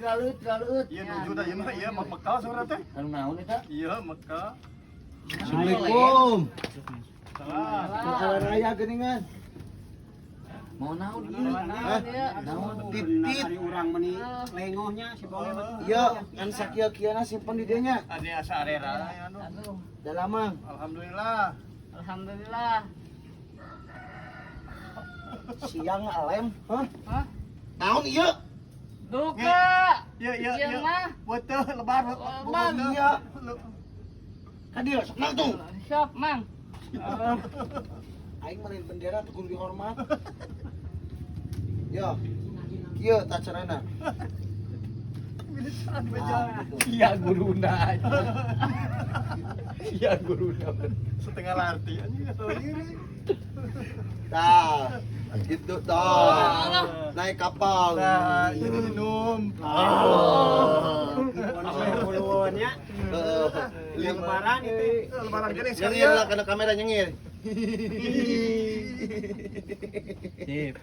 Tiraleut, tiraleut. Iya nuju da ieu mah ieu mah bekal saudara teh. Anu naon eta? Iya, bekal. Assalamualaikum. Salah. Salah raya geuningan. Mau naon ieu? Hah? Naon? Titit. Ari urang meni lengohnya si Boge mah. Iya, kan sakieu-kieuna simpen di dieu nya. Ade asa arera ya anu. Aduh, Dalamang. Alhamdulillah. alhamdulillah. Siang alem. Hah? Hah? Naon ieu? Duka. Iya, iya, Iya iya. mah. Betul, lebar. Lebar. Iya. Ka dieu sok nang tuh. Sok, Mang. Aing mah lain bendera tuh kudu dihormat. Yo. Kieu tah carana. Ah, gitu. Iya guruna aja. Iya guruna. Setengah larti anjing atau diri. Tah, gitu tah. Naik kapal. Nah, ini minum. Oh. Puluhan nya. Heeh. Lebaran itu. Lebaran gini sekali Nyengir ya. lah kana kamera nyengir. Sip.